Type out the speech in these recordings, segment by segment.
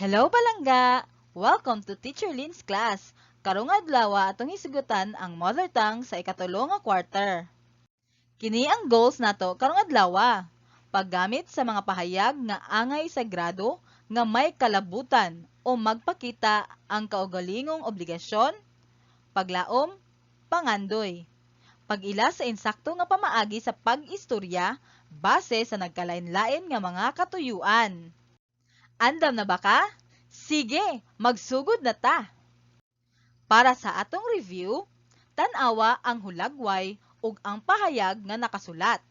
Hello, palangga! Welcome to Teacher Lynn's class. Karong adlaw atong hisgutan ang mother tongue sa ikatulo nga quarter. Kini ang goals nato karong adlaw: paggamit sa mga pahayag nga angay sa grado nga may kalabutan o magpakita ang kaugalingong obligasyon, paglaom, pangandoy. Pag-ila sa insakto nga pamaagi sa pag-istorya base sa nagkalain-lain nga mga katuyuan. Andam na ba ka? Sige, magsugod na ta. Para sa atong review, tan-awa ang hulagway ug ang pahayag nga nakasulat.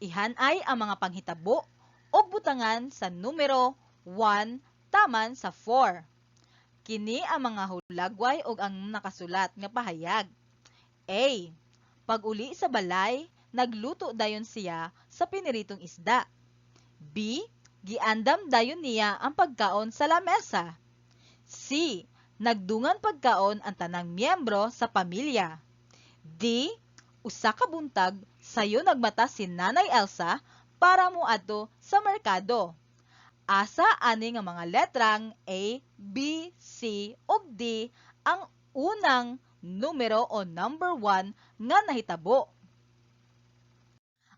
Ihanay ang mga panghitabo ug butangan sa numero 1 taman sa 4. Kini ang mga hulagway ug ang nakasulat nga pahayag. A. Pag-uli sa balay, nagluto dayon siya sa piniritong isda. B. Giandam dayon niya ang pagkaon sa lamesa. C. Nagdungan pagkaon ang tanang miyembro sa pamilya. D. Usa ka buntag, sayo nagmata si Nanay Elsa para moadto sa merkado. Asa ani nga mga letrang A, B, C ug D ang unang numero o number 1 nga nahitabo?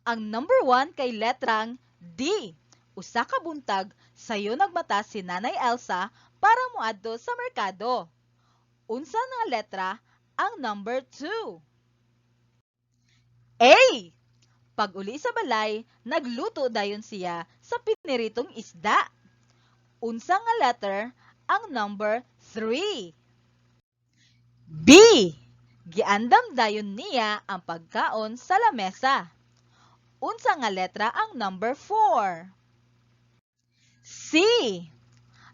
Ang number 1 kay letrang D. Usa ka buntag, sayo nagmata si Nanay Elsa para moadto sa merkado. Unsa nga letra ang number 2? A. Pag-uli sa balay, nagluto dayon siya sa piniritong isda. Unsa nga letter ang number 3? B. Giandam dayon niya ang pagkaon sa lamesa. Unsa nga letra ang number 4? C.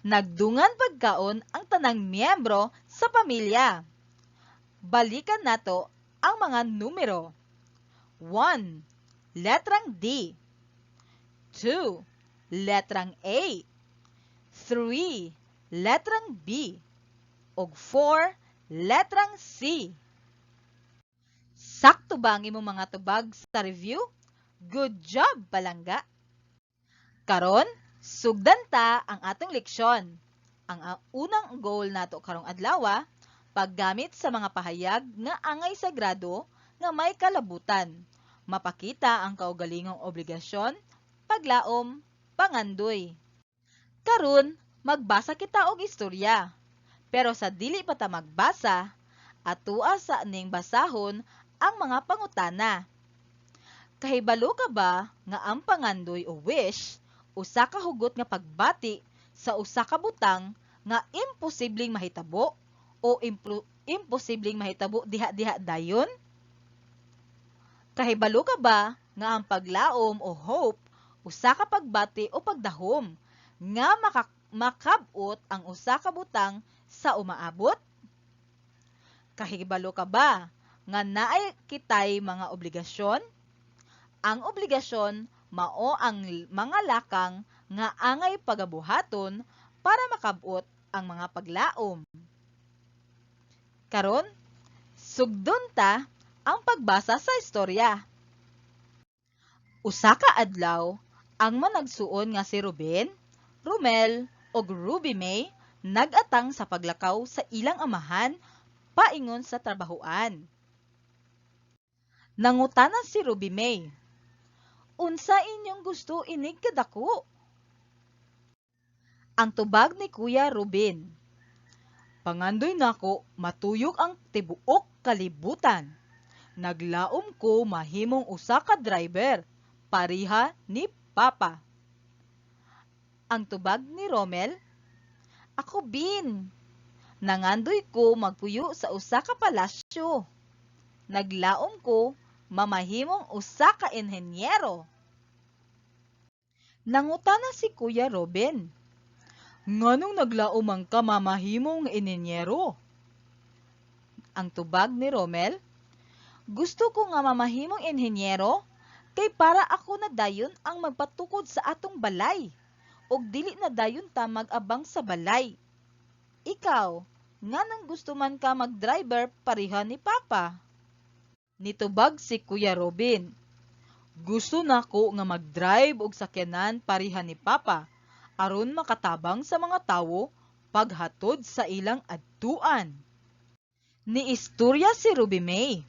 Nagdungan pagkaon ang tanang miyembro sa pamilya. Balikan nato ang mga numero. 1. Letrang D. 2. Letrang A. 3. Letrang B. Ug 4. Letrang C. Sakto ba ang imong mga tubag sa review? Good job, palangga! Karon, sugdan ta ang atong leksyon. Ang unang goal nato karong adlaw, paggamit sa mga pahayag nga angay sa grado nga may kalabutan. Mapakita ang kaugalingong obligasyon, paglaom, pangandoy. Karon, magbasa kita og istorya. Pero sa dili pa ta magbasa, atua sa ning basahon ang mga pangutana. Kahibalo ka ba nga ang pangandoy o wish usa ka hugot nga pagbati sa usa ka butang nga imposibleng mahitabo o imposibleng mahitabo diha-diha dayon? Kahibalo ka ba nga ang paglaom o hope usa ka pagbati o pagdahom nga makab-ot ang usa ka butang sa umaabot? Kahibalo ka ba nga naay kitay mga obligasyon? Ang obligasyon mao ang mga lakang nga angay pagabuhaton para makab-ot ang mga paglaom. Karon, sugdon ta ang pagbasa sa istorya. Usa ka adlaw, ang managsuon nga si Ruben, Romel ug Ruby May nag-atang sa paglakaw sa ilang amahan paingon sa trabahoan. Nangutana si Ruby May, "Unsa inyong gusto inig kadako?" Ang tubag ni Kuya Ruben, "Pangandoy nako matuyok ang tibuok kalibutan. Naglaom ko mahimong usa ka driver, pareha ni Papa." Ang tubag ni Romel, "Ako bin. Nangandoy ko magpuyo sa usa ka palasyo. Naglaom ko mamahimong usa ka inhenyero." Nangutana si Kuya Robin, "Nganong naglaom man ka mamahimong inhenyero?" Ang tubag ni Romel, "Gusto ko nga mamahimong inhenyero kay para ako na dayon ang magpatukod sa atong balay ug dili na dayon ta mag-abang sa balay. Ikaw, nganong gusto man ka mag-driver pareha ni Papa?" Nitubag si Kuya Robin, "Gusto nako nga mag-drive og sakyanan pareha ni Papa. Aron makatabang sa mga tawo paghatod sa ilang adtuan. Niistorya si Ruby May.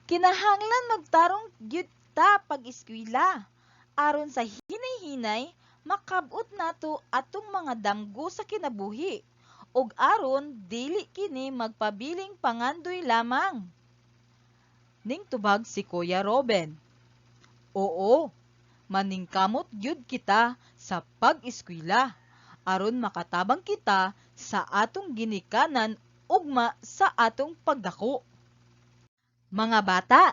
Kinahanglan magtarong gyud ta pag-eskwela aron sa hinay-hinay makab-ot nato atong mga damgo sa kinabuhi ug aron dili kini magpabiling pangandoy lamang. Ningtubag si Kuya Robin. Oo, maningkamot gyud kita sa pag-eskwela aron makatabang kita sa atong ginikanan ugma sa atong pagdako. Mga bata,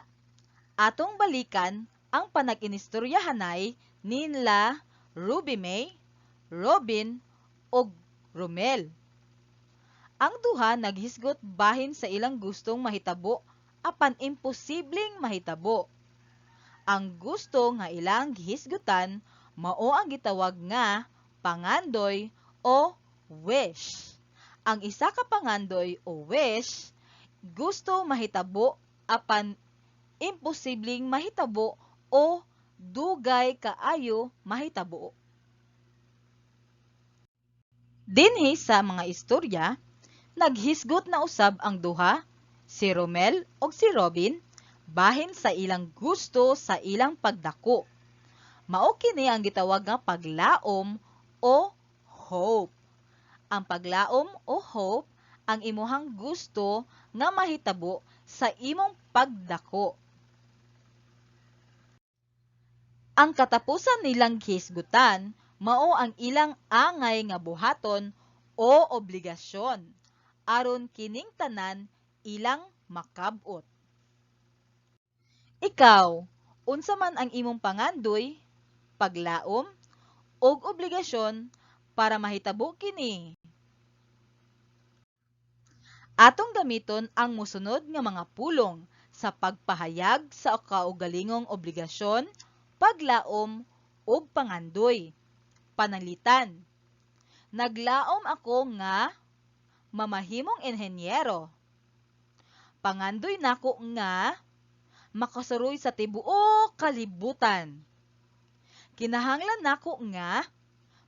atong balikan ang panag-inistoryahanay nila Ruby May, Robin ug Romel. Ang duha naghisgot bahin sa ilang gustong mahitabo apan imposibleng mahitabo. Ang gusto nga ilang gihisgutan mao ang gitawag nga pangandoy o wish. Ang isa ka pangandoy o wish gusto mahitabo apan imposibleng mahitabo o dugay kaayo mahitabo. Dinhi sa mga istorya, naghisgot na usab ang duha, si Romel ug si Robin, bahin sa ilang gusto sa ilang pagdako. Mao kini ang gitawag nga paglaom o hope. Ang paglaom o hope ang imuhang gusto nga mahitabo sa imong pagdako. Ang katapusan nilang gihisgutan mao ang ilang angay nga buhaton o obligasyon aron kining tanan ilang makab-ot. Ikaw, unsa man ang imong pangandoy, paglaom, ug obligasyon para mahitabo kini? Atong gamiton ang mosunod nga mga pulong sa pagpahayag sa kaugalingong obligasyon, paglaom, ug pangandoy. Pananglitan, naglaom ako nga mamahimong inhenyero. Pangandoy nako nga makasuroy sa tibuok kalibutan. Kinahanglan nako nga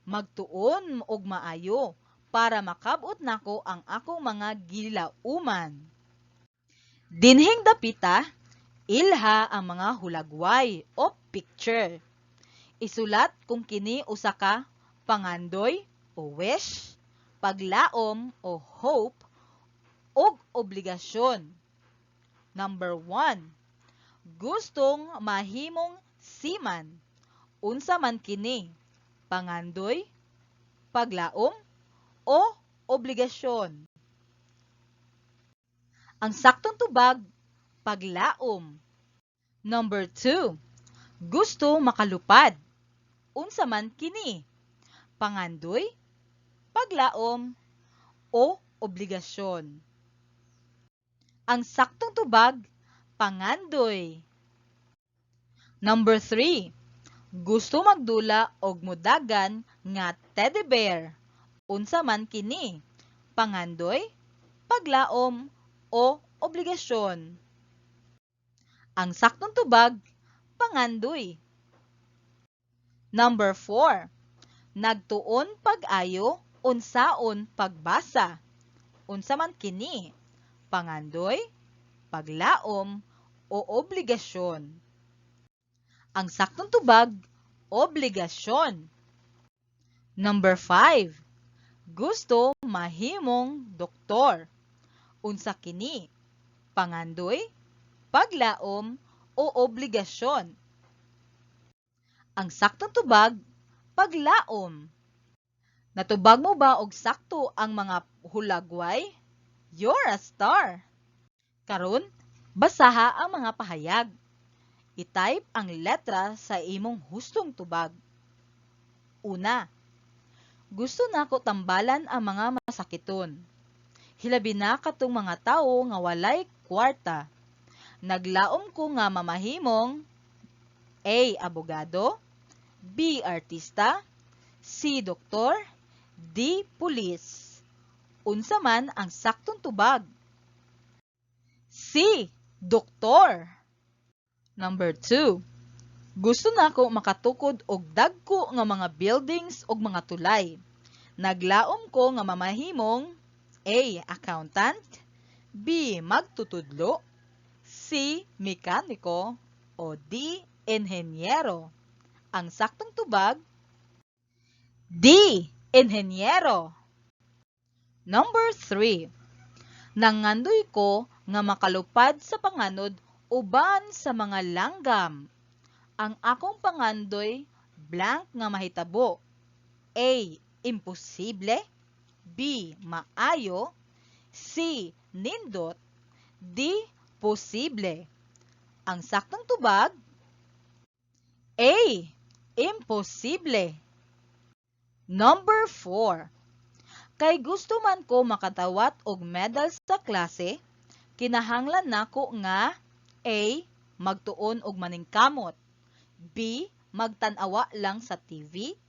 magtuon og maayo para makab-ot nako ang akong mga gilauman. Dinhing dapita, ilha ang mga hulagway o picture. Isulat kung kini usa ka pangandoy o wish, paglaom o hope, ug obligasyon. Number 1, gustong mahimong seaman. Unsa man kini? Pangandoy, paglaom, o obligasyon? Ang saktong tubag, paglaom. Number 2, gusto makalupad. Unsa man kini? Pangandoy, paglaom, o obligasyon? Ang saktong tubag, pangandoy. Number 3, gusto magdula og mudagan nga teddy bear. Unsa man kini? Pangandoy, paglaom, o obligasyon? Ang saktong tubag, pangandoy. Number 4, nagtuon pag-ayo unsaon pagbasa. Unsa man kini? Pangandoy, paglaom, o obligasyon? Ang saktong tubag, obligasyon. Number 5, gusto mahimong doktor. Unsa kini? Pangandoy, paglaom, o obligasyon? Ang saktong tubag, paglaom. Natubag mo ba og sakto ang mga hulagway? You're a star! Karon, basaha ang mga pahayag. I-type ang letra sa imong hustong tubag. Una, gusto nako tambalan ang mga masakiton. Hilabi na katong mga tawo nga walay kwarta. Naglaom ko nga mamahimong A. Abogado, B. Artista, C. Doktor, D. Pulis. Unsa man ang saktong tubag? C. Doktor. Number 2. Gusto nako makatukod og dagko nga mga buildings ug mga tulay. Naglaom ko nga mamahimong A. Accountant, B. Magtutudlo, C. Mekaniko, o D. Inhenyero. Ang saktong tubag, D. Inhenyero. Number 3. Nangandoy ko nga makalupad sa panganod uban sa mga langgam. Ang akong pangandoy blank nga mahitabo. A. Imposible. B. Maayo. C. Nindot. D. Posible. Ang saktong tubag, A. Imposible. Number 4. Kay gusto man ko makadawat og medal sa klase, kinahanglan nako nga A. Magtuon og maningkamot. B. Magtan-awa lang sa TV.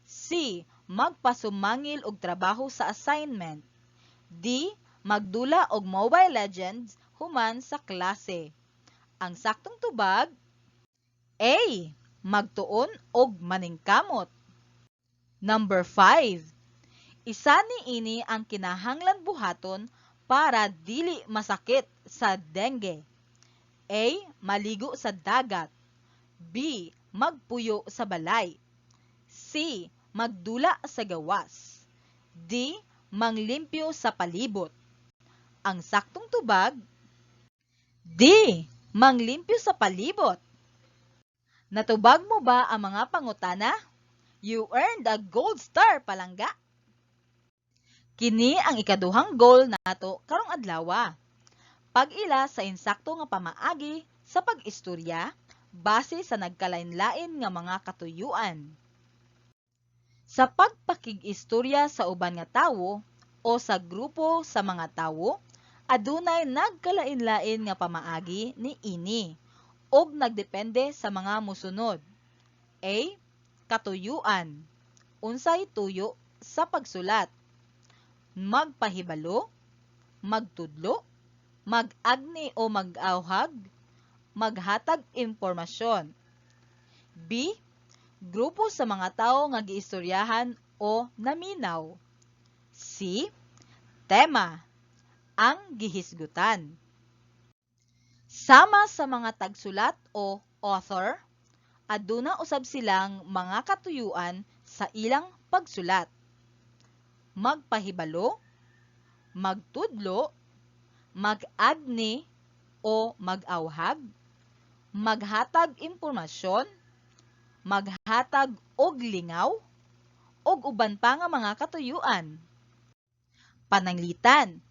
C. Magpasumangil og trabaho sa assignment. D. Magdula og Mobile Legends human sa klase. Ang saktong tubag, A. Magtuon og maningkamot. Number 5. Isa niini ang kinahanglan buhaton para dili masakit sa dengue. A. Maligo sa dagat. B. Magpuyo sa balay. C. Magdula sa gawas. D. Manglimpyo sa palibot. Ang saktong tubag, D. Manglimpyo sa palibot. Natubag mo ba ang mga pangutana? You earned a gold star, palangga! Kini ang ikaduhang goal nato karong adlawa. Pag-ila sa insakto nga pamaagi sa pag-istorya base sa nagkalain-lain nga mga katuyuan. Sa pagpakig-istorya sa uban nga tawo o sa grupo sa mga tawo, adunay nagkalain-lain nga pamaagi niini ug nagdepende sa mga mosunod. A. Katuyuan. Unsay tuyo sa pagsulat? Magpahibalo, magtudlo, mag-agni o mag-awhag, maghatag impormasyon. B. Grupo sa mga tawo nga giistoryahan o naminaw. C. Tema. Ang gihisgutan. Sama sa mga tagsulat o author, aduna usab silang mga katuyuan sa ilang pagsulat. Magpahibalo, magtudlo, mag-agni o mag-awhag, maghatag impormasyon, maghatag og lingaw, ug uban pa nga mga katuyuan. Pananglitan,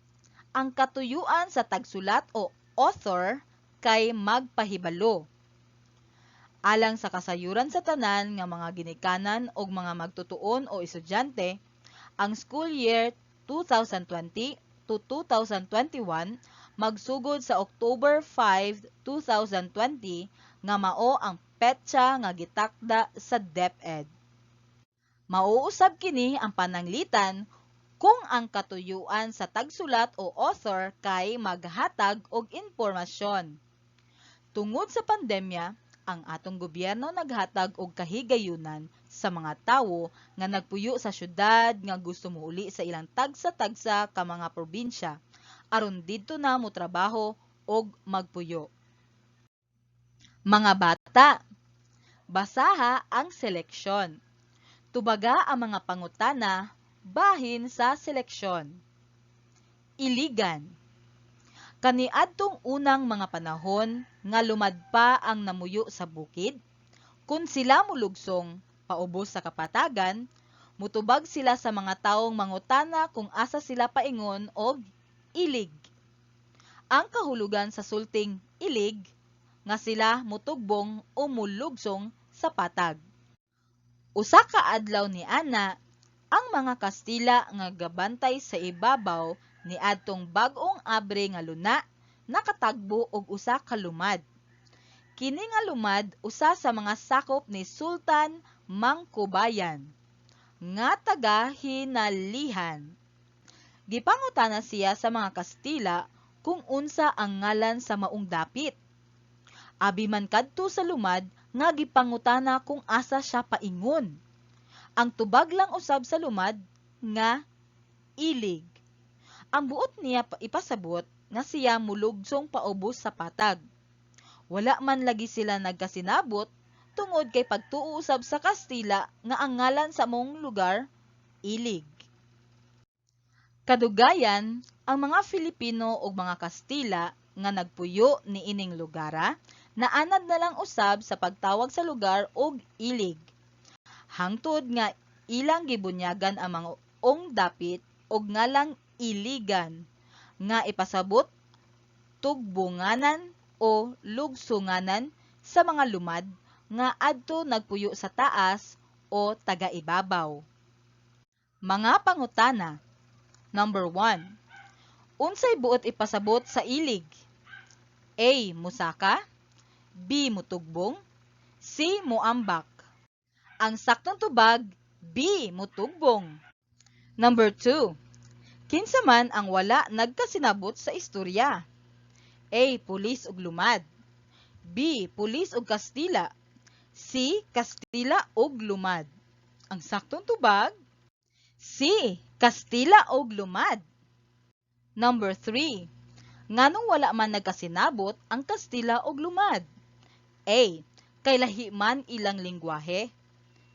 ang katuyuan sa tagsulat o author kay magpahibalo. Alang sa kasayuran sa tanan nga mga ginikanan og mga magtutuon o estudyante, ang school year 2020 to 2021 magsugod sa October 5, 2020 nga mao ang petsa nga gitakda sa DepEd. Mao usab kini ang pananglitan kung ang katuyuan sa tagsulat o author kay maghatag og impormasyon. Tungod sa pandemya, ang atong gobyerno naghatag og kahigayunan sa mga tawo nga nagpuyo sa syudad nga gusto mouli sa ilang tagsa-tagsa ka mga probinsya aron didto na motrabaho ug magpuyo. Mga bata, basaha ang seleksyon. Tubaga ang mga pangutana bahin sa seleksyon. Iligan. Kaniadtong unang mga panahon nga lumad pa ang namuyo sa bukid, kun sila molugsong paubos sa kapatagan, mutubag sila sa mga tawong mangutana kung asa sila paingon og ilig. Ang kahulugan sa sulting ilig nga sila motugbong o molugsong sa patag. Usa ka adlaw niana, ang mga Kastila nga gabantay sa ibabaw niadtong bag-ong abre nga luna nakatagbo og usa ka lumad. Kini nga lumad usa sa mga sakop ni Sultan Mangkubayan nga taga Hinalihan. Gipangutana siya sa mga Kastila kung unsa ang ngalan sa maong dapit. Abi man kadto sa lumad nga gipangutana kung asa siya paingon. Ang tubag lang usab sa lumad nga ilig. Ang buot niya ipasabot nga siya mulugsong paubos sa patag. Wala man lagi sila nagkasinabot tungod kay pagtuo usab sa Kastila nga ang ngalan sa among lugar ilig. Kadugayan, ang mga Filipino ug mga Kastila nga nagpuyo niining lugara naanad na lang usab sa pagtawag sa lugar og ilig. Hangtod nga ilang gibunyagan ang maong dapit og ngalang Iligan nga ipasabot tugbonganan o lugsonganan sa mga lumad nga adto nagpuyo sa taas o taga-ibabaw. Mga pangutana. Number 1. Unsay buot ipasabot sa ilig? A. Musaka. B. Mutugbong. C. Muambak. Ang saktong tubag, B. Mutugbong. Number 2. Kinsa man ang wala nagkasinabot sa istorya? A. Pulis ug lumad. B. Pulis ug Kastila. C. Kastila ug lumad. Ang saktong tubag, C. Kastila ug lumad. Number 3. Nganong wala man nagkasinabot ang Kastila ug lumad? A. Kay lahi man ilang lingwahe.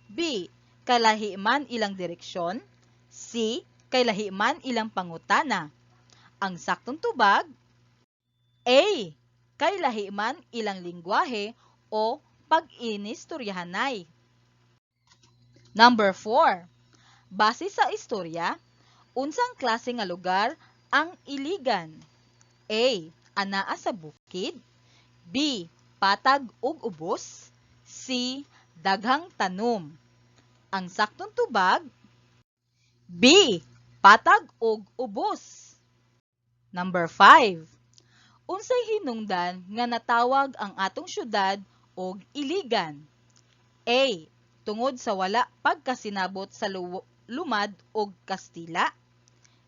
B. Kay lahi man ilang direksyon. C. Kay lahi man ilang pangutana. Ang saktong tubag, A. Kay lahi man ilang lingwahe o pag-inistoryahanay. Number 4. Base sa istorya, unsang klase nga lugar ang Iligan? A. Anaa sa bukid. B. Patag ug ubos. C. Daghang tanom. Ang saktong tubag, B. Patag ug ubos. Number 5. Unsay hinungdan nga natawag ang atong syudad og Iligan? A. Tungod sa wala pagkasinabot sa lumad og Kastila.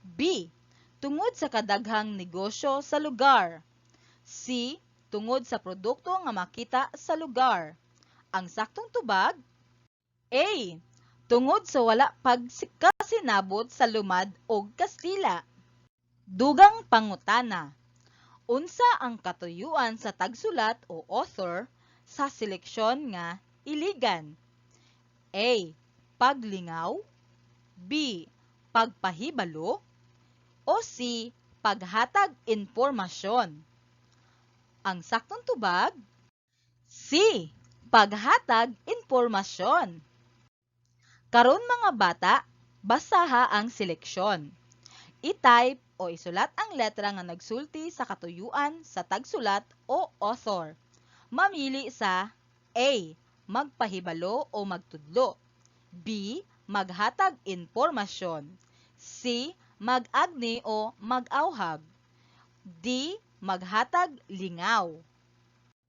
B. Tungod sa kadaghang negosyo sa lugar. C. Tungod sa produkto nga makita sa lugar. Ang saktong tubag, A. Tungod sa wala pagkasinabot sa lumad og Kastila. Dugang pangutana. Unsa ang katuyuan sa tagsulat o author sa seleksyon nga Iligan? A. Paglingaw. B. Pagpahibalo. O C. Paghatag impormasyon. Ang saktong tubag, C. Paghatag impormasyon. Karon mga bata, basaha ang seleksyon. I-type o isulat ang letra nga nagsulti sa katuyuan sa tagsulat o author. Mamili sa A. Magpahibalo o magtudlo. B. Maghatag impormasyon. C. Mag-agni o mag-awhag. D. Maghatag lingaw.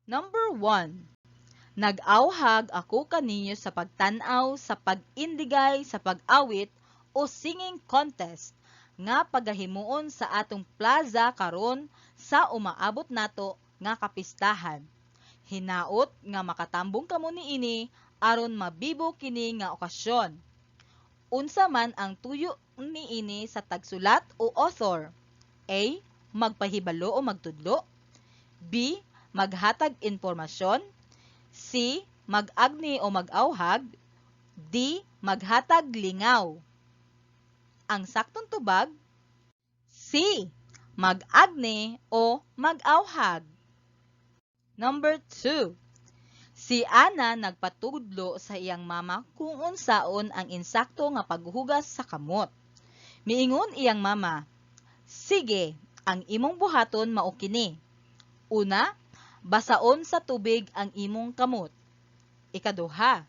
Number 1. Nag-awhag ako kaninyo sa pagtan-aw sa pag-indigay sa pag-awit o singing contest nga pagahimuon sa atong plaza karon sa umaabot nato nga kapistahan. Hinaot nga makatambong kamo niini aron mabibo kini nga okasyon. Unsa man ang tuyo niini sa tagsulat o author? A. Magpahibalo o magtudlo. B. Maghatag impormasyon. C. Mag-agni o mag-awhag. D. Maghatag lingaw. Ang saktong tubag, C. Mag-agni o mag-awhag. Number 2. Si Ana nagpatudlo sa iyang mama kung unsaon ang insakto nga paghugas sa kamot. Miingon iyang mama, "Sige, ang imong buhaton mao kini. Una, basaon sa tubig ang imong kamot. Ikaduha,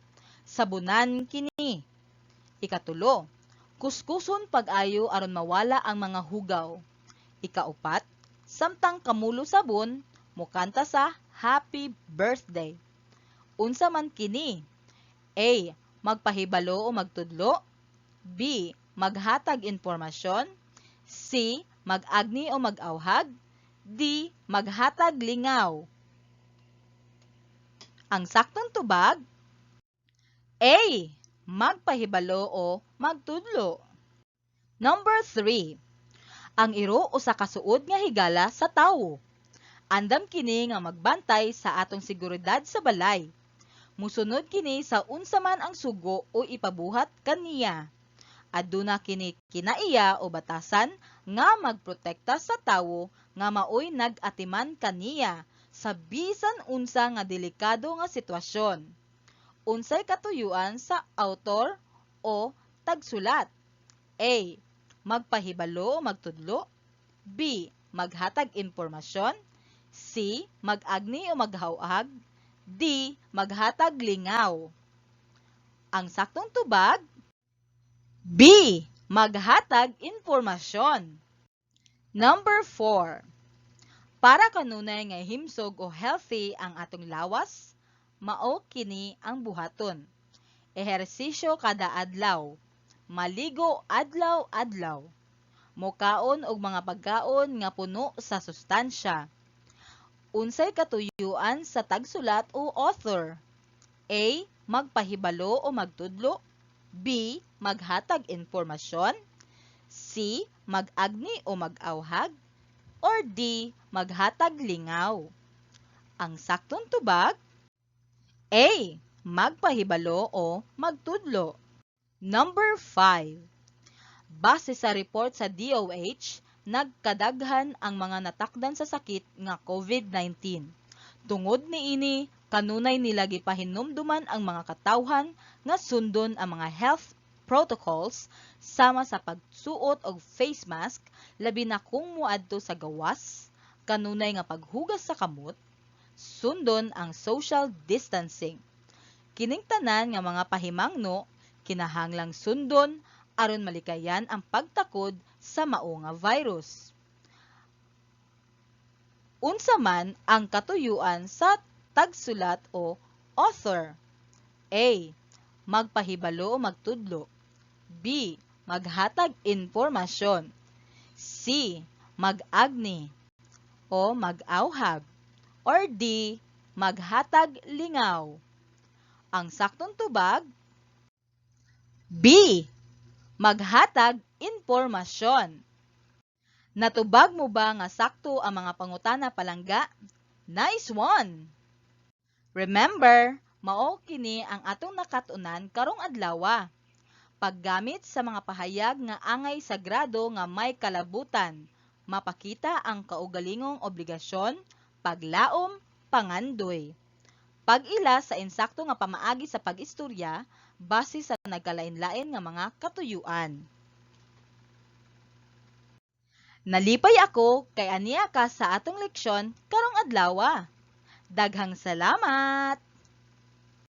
sabunan kini. Ikatulo, kuskuson pag-ayo aron mawala ang mga hugaw. Ikaupat, samtang kamulo sabon, mukanta sa Happy Birthday." Unsa man kini? A. Magpahibalo o magtudlo. B. Maghatag impormasyon. C. Mag-agni o mag-awhag. D. Maghatag lingaw. Ang saktong tubag, A. Magpahibalo o magtudlo. Number 3. Ang iro usa ka suod nga higala sa tawo. Andam kini nga magbantay sa atong seguridad sa balay. Musunod kini sa unsa man ang sugo o ipabuhat kaniya. Aduna kini kinaiya o batasan nga magprotekta sa tawo nga maoy nag-atiman kaniya sa bisan unsa nga delikado nga sitwasyon. Unsay katuyuan sa author o tagsulat? A. Magpahibalo o magtudlo. B. Maghatag impormasyon. C. Mag-agni o maghawag. D. Maghatag lingaw. Ang saktong tubag, B. Maghatag impormasyon. Number 4. Para kanunay nga himsog o healthy ang atong lawas, mao kini ang buhaton. Ehersisyo kada adlaw. Maligo adlaw-adlaw. Mokaon og mga pagkaon nga puno sa sustansya. Unsay katuyuan sa tagsulat o author? A. Magpahibalo o magtudlo. B. Maghatag impormasyon. C. Mag-agni o mag-awhag. Or D. Maghatag lingaw. Ang saktong tubag, A. Magpahibalo o magtudlo. Number 5. Base sa report sa DOH, nagkadaghan ang mga natakdan sa sakit nga COVID-19. Tungod niini, kanunay nila gipahinumduman ang mga katawhan nga sundon ang mga health protocols sama sa pagsuot og face mask labi na kung moadto sa gawas, kanunay nga paghugas sa kamot, sundon ang social distancing. Kining tanan nga mga pahimangno kinahanglang sundon aron malikayan ang pagtakod sa mao nga virus. Unsa man ang katuyuan sa tagsulat o author? A. Magpahibalo o magtudlo. B. Maghatag impormasyon. C. Mag-agni o mag-awhag. Or D. Maghatag lingaw. Ang saktong tubag, B. Maghatag impormasyon. Natubag mo ba nga sakto ang mga pangutana, palangga? Nice one! Remember, mao kini ang atong nakat-unan karong adlawa. Paggamit sa mga pahayag nga angay sa grado nga may kalabutan, mapakita ang kaugalingong obligasyon, paglaom, pangandoy. Pag-ila sa insakto nga pamaagi sa pag-istorya base sa nagkalain-lain nga mga katuyuan. Nalipay ako kay ania ka sa atong leksyon karong adlawa. Daghang salamat!